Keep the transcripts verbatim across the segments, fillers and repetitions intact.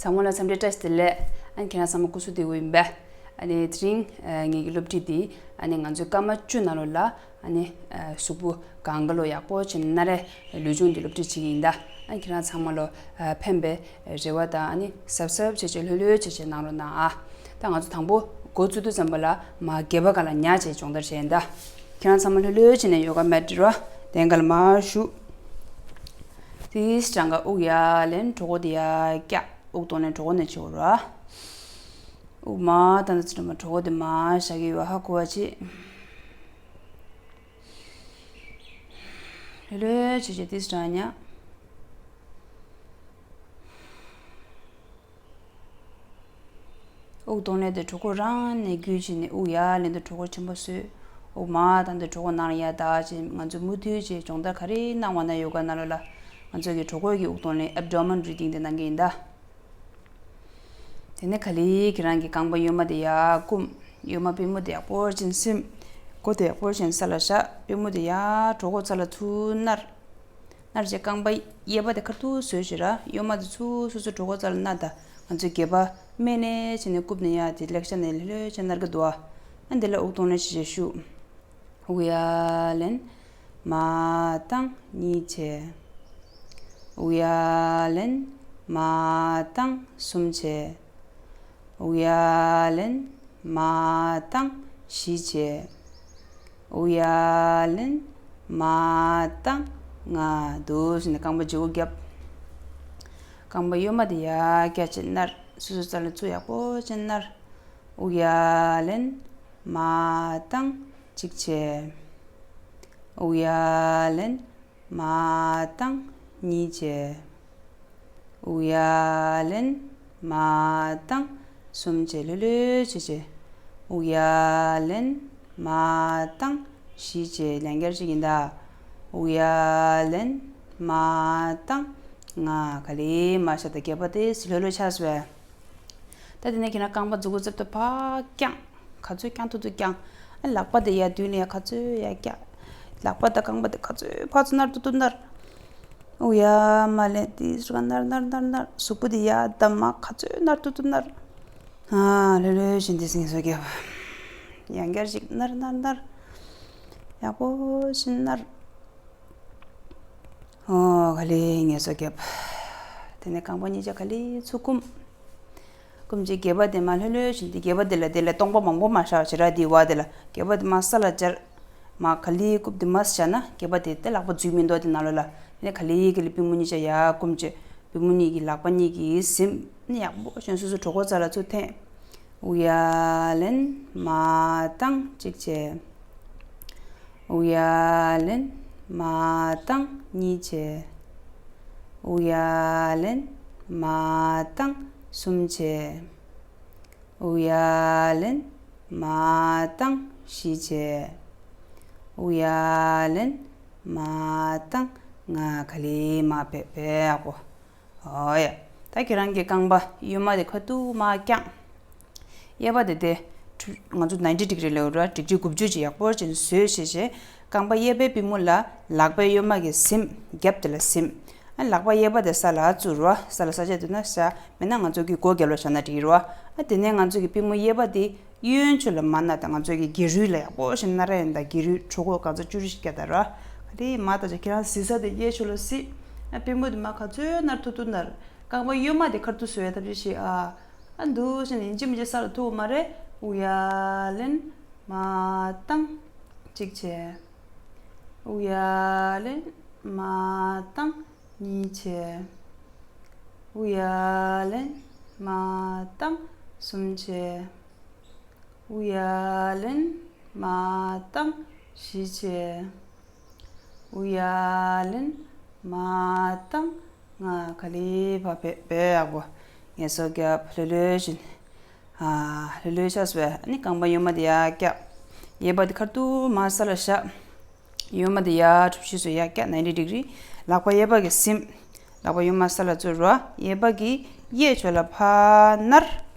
ཚང་མ་ལ་འཚམས་འདྲི་བཀྲ་ཤིས་བདེ་ལེགས། ཨ་ནི་ཁྱེད་རང་ཚང་མ་སྐུ་གཟུགས་བདེ་པོ་ཡིན་པས། ཨ་ནི་དེ་རིང་ཨ་ངེད་ཀྱི་སློབ་ཁྲིད་འདི་ཨ་ནི་ང་ཚོའི་སྐར་མ་བཅུ་ནང་ལོགས་ལ་ཨ་ནི་ཨ་གཟུགས་པོ་གང་ག་ལོ་ཡག་པོ་བྱས་ནས་སྣ་རལ་ལུས་སྦྱོང་འདི་སློབ་ཁྲིད་བྱེད་ཀྱི་ཡིན་ད། ཨ་ནི་ཁྱེད་རང་ཚང་མ་ལོ་ཨ་ཕན་པའི་རེ་བ་དང་ཨ་ནི་གཟབ་གཟབ་བྱས་བྱས་ལྷོད་ལྷོད་བྱས་བྱས་གནང་རོགས་གནང་ཨ། ད་ང་ཚོ་དང་པོ་འགོ་བཙུགས་དུས་ཙམ་པ་ལ་མར་སྒལ་པ་སྒང་ལ་ཉལ་བྱས་སྦྱོང་བརྡར་བྱས་ཡིན་ད། ཁྱེད་རང་ཚང་མ་ལྷོད་ལྷོད་བྱས་ནས་ཡོ་ག་མེ་ཊི་རོ་གདན་སྒང་ལ་མར་བཞུགས། དེའི་སྲང་ཀ་དབུགས་ཡར་ལེན། གྲོད་ཁོག་དེ་ཡར་བཀྱག་དབུགས་གཏོང་ལེན་གྲོད་ཁོག་ནས་བྱེད་དགོས་ར། དབུགས་མར་བཏང་དུས་ཙམ་པ་གྲོད་ཁོག་དེ་མར་བཞག་གི་ཡོད་ཧ་གོ་བ་བྱེད། ལྷོད་ལྷོད་བྱས་བྱས་དེའི་སྲང་ཉལ། དབུགས་གཏོང་ལེན་དེ་གྲོད་ཁོག་རང་ནས་རྒྱུ་བྱས་ནས་དབུགས་ཡར་ལེན་དུས་གྲོད་ཁོག་ཆེན་པོ་བཟོས། དབུགས་མར་བཏང་དུས་གྲོད་ཁོག་ནང་ལ་ཡར་དག་བྱས། ང་ཚོས་མུ་མཐུད་བྱས་སྦྱོང་བརྡར་ག་རེ་གནང་བ་ན་ཡོ་ག་ནང་ལོགས་ལ་ང་ཚོ་གི་གྲོད་ཁོག་གི་དབུགས་གཏོང་ལེན་abdomen breathing དེ་གནང་གི་ཡིན་ད། དེ་ནས་ག་ལེར་ཁྱེད་རང་གི་རྐང་པ་གཡོན་མ་དེ་ཡར་བསྐུམ། གཡོན་མ་པུས་མོ་དེ་ཡག་པོ་ཅིག་ཟིམ། མགོ་དེ་ཡག་པོ་ཅིག་ས་ལ་བཞག་པུས་མོ་དེ་ཡར་གྲོད་ཁོག་རྩ་ལ་ཚུར་མནར། མནར་བྱས་རྐང་པ་གཡས་པ་དེ་ཁ་ཐུག་བཟོས་བྱས་ར། གཡོན་མ་དེ་ཚུར་སོ་སོའི་གྲོད་ཁོག་རྩ་ལ་མནར་ད། ང་ཚོའི་སྒལ་པ་སྨད་ནས་བྱས་ནས་རྐུབ་ནས་ཡར་དེ་ལེགས་ཤ་ནས་ལྷོད་ལྷོད་བྱས་མནར་གི་འདུག་ཨ། ཨ་འདི་ལ་དབུགས་གཏོང་ལེན་བྱེད་བྱས་བཞུགས། དབུགས་ཡར་ལེན། མར་བཏང་། གཉིད་ཆད། དབུགས་ཡར་ལེན། མར་བཏང་། གསུམ་ཆད། དབུགས་ཡར་ལེན། མར་བཏང་། བཞི་ཆད། དབུགས་ཡར་ལེན། མར་བཏང་། ལྔ། འདུག་སེ་ནས་རྐང་པ་ལྗིད་པོ་བརྒྱབ། རྐང་པ་གཡོན་མ་དེ་ཡར་བཀྱག་བྱས་མནར། སོ་སོའི་རྩ་ལ་ཚུར་ཡག་པོ་བྱས་མནར། དབུགས་ཡར་ལེན། མར་བཏང་། གཅིག་ཆད། དབུགས་ཡར་ལེན། མར་བཏང་། གཉིས་ཆད། དབུགས་ཡར་ལེན། མར་བཏང་། གསུམ་ཆད། ལྷོད་ལྷོད་བྱས་བྱས། དབུགས་ཡར་ལེན། མར་བཏང་། བཞི་ཆད། ལན་བརྒྱར་ཅིག་ཡིན་ད། དབུགས་ཡར་ལེན། མར་བཏང་། ལྔ། ག་ལེར་མར་བཞག་ད། སྒལ་པ་དེ་ལྷོད་ལྷོད་ཆགས་སོང་བས། ད་དེ་ནས་ཁྱེད་རང་རྐང་པ་མཛུབ་གུ་རྩེ་ཏོག་ཕར་བརྐྱངས། ག་ཚོད་བརྐྱང་ཐུབ་ཐུབ་བརྐྱང་། ཨ་ལག་པ་དེ་ཡར་མདུན་ལ་ཡར་ག་ཚོད་ཡར་བཀྱག། ལག་པ་དང་རྐང་པ་དེ་ག་ཚོད་ཕར་ཚུར་མནར་ཐུབ་ཐུབ་མནར། དབུགས་ཡར་མར་ལེན། དེའི་སྲང་ཀ་མནར་མནར་མནར་མནར། གཟུགས་པོ་དེ་ཡར་དང་མར་ག་ཚོད་མནར་ཐུབ་ཐུབ་མནར། ཨ་ལྷོད་ལྷོད་བྱས་འདི་ངལ་གསོ་བརྒྱབ། ཡང་བསྐྱར་ཅིག་མནར་མནར་མནར། ཡག་པོ་ཞིག་མནར། ཨོ་ག་ལེར་ངལ་གསོ་བརྒྱབ། དེ་ནས་རྐང་པ་གཉིས་ཆ་ག་ལེར་ཚུར་བསྐུམ། བསྐུམ་བྱས་སྒལ་པ་དེ་མར་ལྷོད་ལྷོད་བྱས་ཏེ། སྒལ་པ་དེ་ལ་དེ་ལ་སྟོང་པ་མང་པོ་མ་བཞག་བྱས་ར། དེའི་བར་དེ་ལ་སྒལ་པ་དེ་མར་ས་ལ་སྦྱར། མར་ག་ལེར་རྐུབ་དེ་མར་བཞག་ན་སྒལ་པ་དེ་ད་ལག་པ་འཛུལ་མི་འདུག་དེ་ནང་ལོགས་ལ། དེ་ནས་ག་ལེར་ག་ལེར་པུས་མོ་གཉིས་ཆ་ཡར་བསྐུམ་བྱས། པུས་མོ་གཉིས་ཀྱི་ལག་པ་གཉིས་ཀྱིས་ཟིམ། ཡག་པོ་བྱས་སོ་སོའི་གྲོད་ཁོག་རྩ་ལ་ཚུར་འཐེན། དབུགས་ཡར་ལེན། མར་བཏང་། གཅིག་བྱས། དབུགས་ཡར་ལེན། མར་བཏང་། གཉིས་བྱས། དབུགས་ཡར་ལེན། མར་བཏང་། གསུམ་བྱས། དབུགས་ཡར་ལེན། མར་བཏང་། བཞི་བྱས། དབུགས་ཡར་ལེན། མར་བཏང་། ལྔ། ག་ལེར་མར་ཕེབས། ཕེབས་ཡག་པོ། ཨོ་ཡ། ད་ཁྱེད་རང་གི་རྐང་པ་གཡོན་མ་དེ་ཁ་ཐུག་མར་བརྐྱངས། གཡས་པ་དེ་དེ་ང་ཚོ་ninety degree ལབ་ར། ཌིག་རི་དགུ་བཅུ་ཅིག་ཡག་པོ་ཅིག་བཟོས་བྱས་བྱས། རྐང་པ་གཡས་པའི་པུས་མོ་ལ་ལག་པའི་གཡོན་མ་གི་ཟིམ། རྒྱབ་དེ་ལ་ཟིམ། ཨ་ལག་པ་གཡས་པ་དེ་ས་ལ་བཙུགས་ར། ས་ལ་ས་ཆ་དེ་ན་བཞག་མེད་ན་ང་ཚོ་གི་མགོ་རྒྱབ་ལ་བཞག་ན་འགྲིག་ར། ཨ་དེ་ནས་ང་ཚོ་གི་པུས་མོ་གཡས་པ་དེ་གཡོན་ཕྱོགས་ལ་མར་མནར་ད། ང་ཚོ་གི་སྒལ་རུས་ལ་ཡག་པོ་ཞིག་མནར་ཡ་ཡིན་ད། སྒལ་རུས་གྲོད་ཁོག་ག་ཚོད་བཅུ་རེ་ཞིག་བརྒྱབ་ད་ར། ག་རེ་མར་ད་ཅིག་ཁྱེད་རང་གཟིགས་ས་དེ་གཡས་ཕྱོགས་ལ་གཟིགས། ཨ་པུས་མོ་དེ་མར་ག་ཚོད་མནར་ཐུབ་ཐུབ་མནར། རྐང་པ་གཡོན་མ་དེ་ཁ་ཐུག་བཟོ་ཡ་ཐབས་ཤེས་བྱེད་ཨ། ཨ་འདུག་སེ་ནས་ཡིན་གཅིག་མིན་གཅིག་ས་ལ་ཐུག་མ་རེད། དབུགས་ཡར་ལེན། མར་བཏང་། གཅིག་བྱས། དབུགས་ཡར་ལེན། མར་བཏང་། གཉིས་བྱས། དབུགས་ཡར་ལེན། མར་བཏང་། གསུམ་བྱས། དབུགས་ཡར་ལེན། མར་བཏང་། བཞི་བྱས། དབུགས་ཡར་ལེན། མར་བཏང་། ལྔ། ག་ལེར་ཕར་ཕེབས། ཕེབས་ཡག་པོ། ངལ་གསོ་བརྒྱབ། ལྷོད་ལྷོད་བཞིན། ཨ་ལྷོད་ལྷོད་ཆགས་སོང་བས། ཨ་ནི་རྐང་པ་གཡོན་མ་དེ་ཡར་བཀྱག་གཡས་པ་དེ་ཁ་ཐུག་མར་ས་ལ་བཞག་གཡོན་མ་དེ་ཡར་གྲུ་བཞི་བཟོས་ཡར་བཀྱག ninety degree། ལག་པ་གཡས་པ་གིས་ཟིམ། ལག་པ་གཡོན་མ་ས་ལ་བཙུགས་རོ། གཡས་པ་གིས་གཡས་ཕྱོགས་ལ་ཕར་མནར།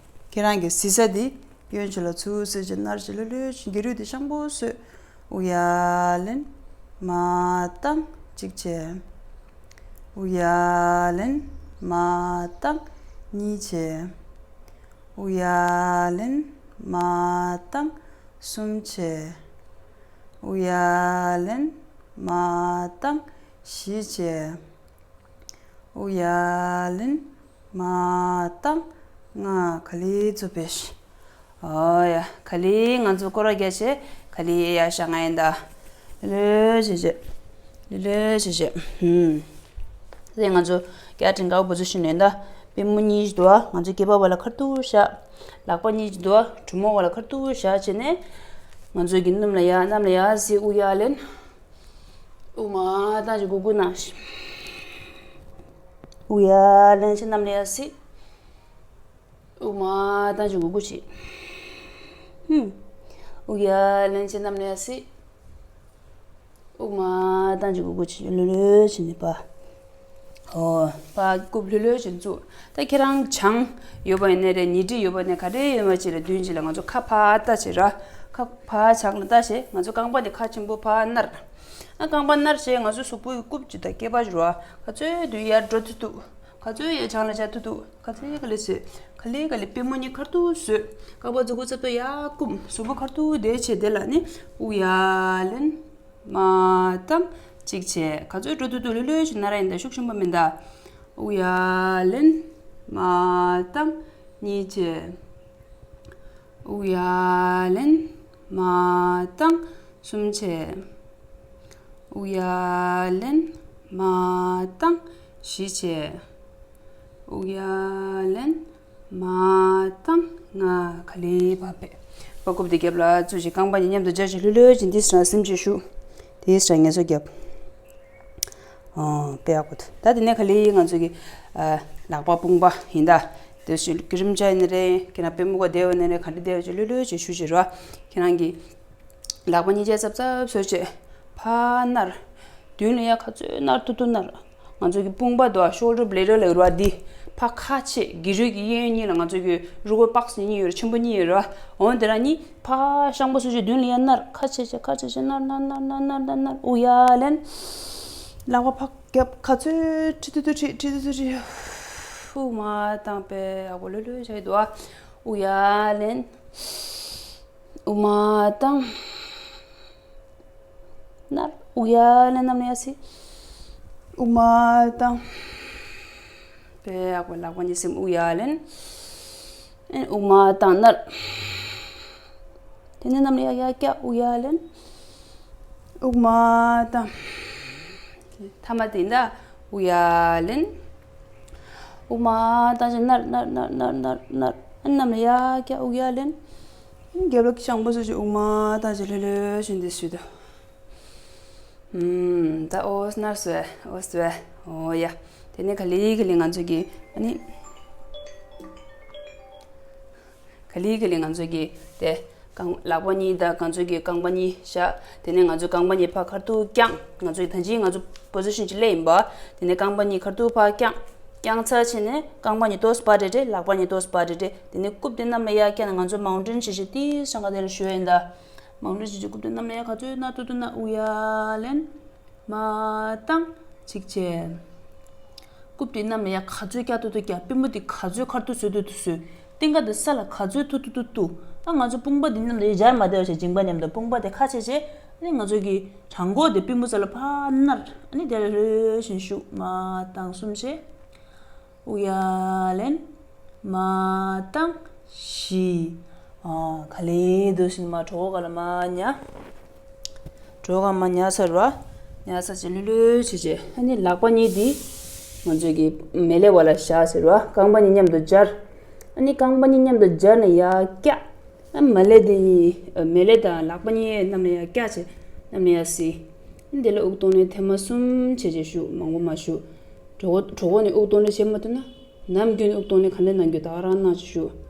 ཁྱེད་རང་གི་གཟིགས་ས་དེ་གཡོན་ཕྱོགས་ལ་ཚུར་གཟིགས་བྱས་མནར་བྱས་ལྷོད་ལྷོད་བྱས་སྒལ་རུས་དེ་ཤང་པོ་བཟོས། དབུགས་ཡར་ལེན། མར་བཏང་། གཅིག་བྱས། དབུགས་ཡར་ལེན། མར་བཏང་། གཉིས་བྱས། དབུགས་ཡར་ལེན། མར་བཏང་། གསུམ་བྱས། དབུགས་ཡར་ལེན། མར་བཏང་། བཞི་བྱས། དབུགས་ཡར་ལེན། མར་བཏང་། ལྔ། ག་ལེར་རྩུབ་པོས། ཨོ་ཡ། ག་ལེར་ང་ཚོ་སྐོར་ར་རྒྱག་བྱས། ག་ལེར་ཡར་བཞེངས་ཡིན་ད། ལྷོད་ལྷོད་བྱས་བྱས། ལྷོད་ལྷོད་བྱས་བྱས། ཧུམ། དེ་ང་ཚོ་རྒྱག་ཕྲེང་དཀར་པོ་པོ་ཛི་ཤན་ཡིན་ད། པུས་མོ་གཉིས་འདུག་པ། ང་ཚོ་སྐེད་པ་བར་ལ་ཁ་ཐུག་བཞག། ལག་པ་གཉིས་འདུག་པ། གྲུ་མོ་བར་ལ་ཁ་ཐུག་བཞག་བྱས་ནས། ང་ཚོ་གི་སྣུམ་ལ་ཡར། གནམ་ལ་ཡར་གཟིགས། དབུགས་ཡར་ལེན། དབུགས་མར་བཏང་བྱས་གུག་གུག་གནང་། དབུགས་ཡར་ལེན་བྱས་གནམ་ལ་ཡར་གཟིགས། དབུགས་མར་བཏང་བྱས་གུག་གུག་བྱེད། ཧུམ། དབུགས་ཡར་ལེན་བྱས་གནམ་ལ་ཡར་གཟིགས། དབུགས་མར་བཏང་བྱས་གུག་གུག་བྱེད། ལྷོད་ལྷོད་བྱས་ནས་ཕར། ཨོ། ཕར་རྐུབ་ལྷོད་ལྷོད་བྱས་བཙུགས། ད་ཁྱེད་རང་བྱང་ཡོད་པ་ཡིན་ནའི་རེད། ཉེ་འཁྲིས་ཡོད་པ་ནས་ག་རེ་ཡོད་པ་ཅིག་ལ་མདུན་ཅིག་ལ་ང་ཚོ་ཁ་ཕར་ལྟ་བྱེད་ར། ཁ་ཕར་བྱང་ལ་ལྟ་བྱེད། ང་ཚོ་རྐང་པ་དེ་ཁ་ཆེན་པོ་ཕར་ནར། ཨ། རྐང་པ་ནར་བྱས་ང་ཚོ་གཟུགས་པོའི་རྐུབ་ཀྱི་ད་སྐེད་པ་ར། ག་ཚོད་དུ་ཡར་འགྲོ་ཐུབ་ཐུབ། ག་ཚོད་ཡར་བྱང་ལ་བྱ་ཐུབ་ཐུབ། ག་ཚོད་ག་ལེར་བཟོས། ག་ལེར་ག་ལེར་པུས་མོ་གཉིས་ཁ་ཐུག་བཟོས། རྐང་པ་མཛུབ་གུ་རྩེ་ཏོ་ཡར་བསྐུམ། གཟུགས་པོ་ཁ་ཐུག་བསྡད་བྱས། དེ་ལ་ནི་དབུགས་ཡར་ལེན། མར་བཏང་། གཅིག་བྱས། ག་ཚོད་འགྲོ་ཐུབ་ཐུབ་ལྷོད་ལྷོད་བྱས་ནར་ཡིན་ད། ཤུགས་ཆེན་པོ་མིན་ད། དབུགས་ཡར་ལེན། མར་བཏང་། གཉིས་བྱས། དབུགས་ཡར་ལེན། མར་བཏང་། གསུམ་བྱས། དབུགས་ཡར་ལེན། མར་བཏང་། བཞི་བྱས། དབུགས་ཡར་ལེན། མར་བཏང་། ལྔ། ག་ལེར་ཕར་ཕེབས། ཕར་རྐུབ་དེ་རྒྱབ་ལ་བཙུགས་བྱས། རྐང་པ་གཉིས་མཉམ་དུ་སྦྱར་བྱས་ལྷོད་ལྷོད་བྱས་འདི་སྲ་སིམ་བྱས་བཞུགས། དེ་སྲ་ངལ་གསོ་རྒྱབ། ཨོ། དཔེ་ཡག་པོ་འདུག། ད་དེ་ནས་ག་ལེར་ང་ཚོ་གི། ཨ། ལག་པ་དཔུང་པ་ཡིན་ད། དེ་བཞིན་གི་རིམ་བྱ་ཡིན་ནའི་རེད། ཁྱེད་རང་པུས་མོ་ག་བསྡད་པ་ཡིན་ནའི་རེད། ག་འདྲ་བསྡད་པ་ཅིག་ལྷོད་ལྷོད་བྱས་བཞུགས་བྱས་ར། ཁྱེད་རང་གི་ལག་པ་གཉིས་ཆ་ཙབ་ཙབ་བཟོས་བྱས། ཕར་ནར། མདུན་ལ་ཡར་ག་ཚོད་ནར་ཐུབ་ཐུབ་ནར། ང་ཚོ་གི་དཔུང་པ་དང་ཤོལ་ཌར་བྷི་ལེ་ཌར་ལབ་ཀྱི་རེད་པ། འདི་ཕར་ཁ་ཕྱེ། དཀྱིལ་འཁོར་གྱི་གཡས་གཡོན་གཉིས་ལ་ང་ཚོ་གི་རུས་ཁོག་པོགས་སི་གཉིས་ཡོད་རེད། ཆེན་པོ་གཉིས་ཡོད་རེད་པ། འོ་དེ་རང་གཉིས་ཕར་བཤང་པོ་བཟོས་བྱས་མདུན་ལ་ཡར་ནར། ཁ་ཕྱེ་བྱས། ཁ་ཕྱེ་བྱས་ནར་ནར་ནར། དབུགས་ཡར་ལེན། ལག་པ་ཕར་རྒྱབ། ག་ཚོད་ཁྲིད་ཐུབ་ཐུབ་ཁྲིད། ཁྲིད་ཐུབ་ཐུབ་ཁྲིད། དབུགས་མར་བཏང་། དཔེ་ཡག་པོ་ལྷོད་ལྷོད་བྱས་འདུག་པ། དབུགས་ཡར་ལེན། དབུགས་མར་བཏང་། ནར། དབུགས་ཡར་ལེན། གནམ་ལ་ཡར་གཟིགས། དབུགས་མར་བཏང་། དཔེ་ཡག་པོ། ལག་པ་གཉིས་སིམ། དབུགས་ཡར་ལེན། ཨེ། དབུགས་མར་བཏང་། ནར། དེ་ནས་གནམ་ལ་ཡར་ཡར་བཀྱག། དབུགས་ཡར་ལེན། དབུགས་མར་བཏང་། མཐའ་མ་དེ་ཡིན་ད། དབུགས་ཡར་ལེན། དབུགས་མར་བཏང་བྱས་ནར་ནར་ནར། ཨ། གནམ་ལ་ཡར་བཀྱག། དབུགས་ཡར་ལེན། རྒྱབ་ལོགས་ཀྱི་བཤང་པོ་བཟོས་བྱས་དབུགས་མར་བཏང་བྱས་ལྷོད་ལྷོད་བྱས་འདི་བཟོས་འདུག། ཨུམ། ད། ཨོ། ནར་སོང་། ཨོ་སོང་། ཨོ་ཡ། དེ་ནས་ག་ལེར་ག་ལེར་ང་ཚོ་གི། ཨ་ནི། ག་ལེར་ག་ལེར་ང་ཚོ་གི་དེ། རྐང་། ལག་པ་གཉིས་དང་ང་ཚོ་གི་རྐང་པ་གཉིས་བཞག། དེ་ནས་ང་ཚོ་རྐང་པ་གཉིས་ཕར་ཁ་ཐུག་བརྐྱངས། ང་ཚོ་གི་ད་ཅི་ང་ཚོ་པོ་ཛི་ཤན་གཅིག་སླེབས་ཡིན་པ། དེ་ནས་རྐང་པ་གཉིས་ཁ་ཐུག་ཕར་བརྐྱངས། བརྐྱངས་ཚར་བྱས་ནས་རྐང་པ་གཉིས་ཏོག་ཙམ་བར་སྤྲད་སྤྲད། ལག་པ་གཉིས་ཏོག་ཙམ་བར་སྤྲད་སྤྲད། དེ་ནས་རྐུབ་དེ་གནམ་ལ་ཡར་བཀྱག་ནས་ང་ཚོ་མའུན་ཊེན་བྱས་བྱས་ཏིས་ཤང་ཀ་དེ་ལ་བཞུགས་ཡིན་ད། མའུན་ཊེན་བྱས་བྱས་རྐུབ་དེ་གནམ་ལ་ཡར་ག་ཚོད་ནར་ཐུབ་ཐུབ་ནར། དབུགས་ཡར་ལེན། མར་བཏང་། གཅིག་བྱས། རྐུབ་དེ་གནམ་ལ་ཡར་ག་ཚོད་བཀྱག་ཐུབ་ཐུབ་བཀྱག། པུས་མོ་དེ་ག་ཚོད་ཁ་ཐུག་བཟོ་ཐུབ་ཐུབ་བཟོས། རྟིང་ཁ་དེ་ས་ལ་ག་ཚོད་ཐུག་ཐུབ་ཐུབ་ཐུག། ཨ། ང་ཚོ་དཔུང་པ་དེ་གནམ་ལ་ཡར་མ་བསྡད་པ་བྱས། མཇིང་པ་མཉམ་དུ་དཔུང་པ་དེ་ཁ་ཕྱེ་བྱས། ཨ་ནི་ང་ཚོ་གི་བྲང་ཁོག་དེ་པུས་མོ་ས་ལ་ཕར་ནར། ཨ་ནི་དེ་ལ་ལྷོད་བཞིན་བཞུགས། མར་བཏང་། གསུམ་བྱས། དབུགས་ཡར་ལེན། མར་བཏང་། བཞི། ཨ། ག་ལེར་འདུག་སེ་མར་གྲོད་ཁོག་སྒང་ལ་མར་ཉལ། གྲོད་ཁོག་སྒང་མར་ཉལ་ཚར་བ། ཉལ་ཚར་བྱས་ལྷོད་ལྷོད་བྱས་བྱས། ཨ་ནི་ལག་པ་གཉིས་དེ་ང་ཚོ་གི་མལ་ལས་བར་ལ་བཞག་ཟེར་བ། རྐང་པ་གཉིས་མཉམ་དུ་སྦྱར། ཨ་ནི་རྐང་པ་གཉིས་མཉམ་དུ་སྦྱར་ནས་ཡར་བཀྱག། ཨ། མལ་ལས་དེ་གཉིས། ཨ། མལ་ལས་དང་ལག་པ་གཉིས་གནམ་ལ་ཡར་བཀྱག་བྱས། གནམ་ལ་ཡར་གཟིགས། ཨ་ནི་དེ་ལ་དབུགས་གཏོང་ལེན་ཐེངས་མ་གསུམ་བྱས་བྱས་བཞུགས། མང་པོ་མ་བཞུགས། གྲོད་ཁོག་གྲོད་ཁོག་ནས་དབུགས་གཏོང་ལེན་བྱེད་མ་ཐུབ་ན། ནམ་རྒྱུན་དབུགས་གཏོང་ལེན་ག་འདྲ་གནང་རྒྱུ་ད་ག་རང་གནང་བྱས་བཞུགས།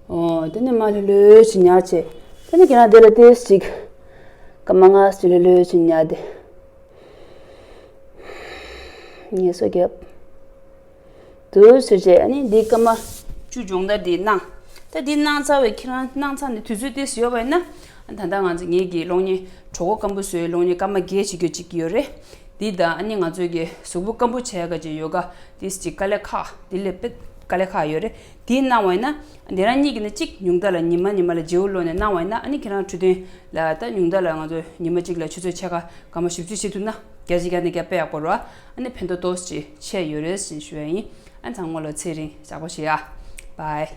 ཨོ། དེ་ནས་མར་ལྷོད་ལྷོད་བྱས་ཉལ་བྱས། དེ་ནས་ཁྱེད་རང་དེ་ལ་ཏོག་ཙམ་ཅིག་སྐར་མ་ལྔ་ཙམ་ལྷོད་ལྷོད་བྱས་ཉལ་ཏེ། ངལ་གསོ་རྒྱབ། དུས་ཚོད་བྱས། ཨ་ནི་འདི་སྐར་མ་བཅུ་སྦྱོང་བརྡར་འདི་གནང་། ད་འདི་གནང་ཚར་བའི། ཁྱེད་རང་གནང་ཚར་ནས་དུས་ཚོད་ཏོག་ཙམ་ཡོད་པ་ཡིན་ན། ད་ལྟ་ང་ཚོ། ངེད་ཀྱི་གློག་བརྙན། གྲོད་ཁོག་སྐམ་པོ་བཟོས་གློག་བརྙན་སྐར་མ་བརྒྱད་བྱེད་རྒྱུ་གཅིག་ཡོད་རེད། འདི་དང་ཨ་ནི་ང་ཚོའི་གི་གཟུགས་པོ་སྐམ་པོ་བྱས་ག་ཅིག་ཡོ་ག་དེ་ཅིག་དཀའ་ལས་ཁག་དེ་ལས་དཔེ་དཀའ་ལས་ཁག་ཡོད་རེད། དེ་གནང་བ་ཡིན་ན་དེ་རང་ཉིད་ཀྱི་ནི་གཅིག་ཉུང་མཐའ་ལ་ཉི་མ་ཉི་མ་ལ་བརྗེ་པོ་ལོན་ནས་གནང་བ་ཡིན་ན་ཨ་ནི་ཁྱེད་རང་འཕྲོད་བསྟེན་ལ་ད་ཉུང་མཐའ་ལ་ང་ཚོ་ཉི་མ་གཅིག་ལ་ཆུ་ཚོད་ཕྱེད་ཀ་སྐར་མ་བཞི་བཅུ་བྱེད་ཐུབ་ན་བརྒྱ་ཆ་བརྒྱ་ནས་བརྒྱ་དཔེ་ཡག་པོ་རེད་བ། ཨ་ནི་ཕན་ཐོགས་ཏོག་ཙམ་ཅིག་ཆད་ཡོད་རེད་ཟེར་ཞུ་ཡ་ཡིན། ཨ་ཚང་མ་ལ་ཚེ་རིང་ཞག་པོ་ཞེ་ཡ། Bye.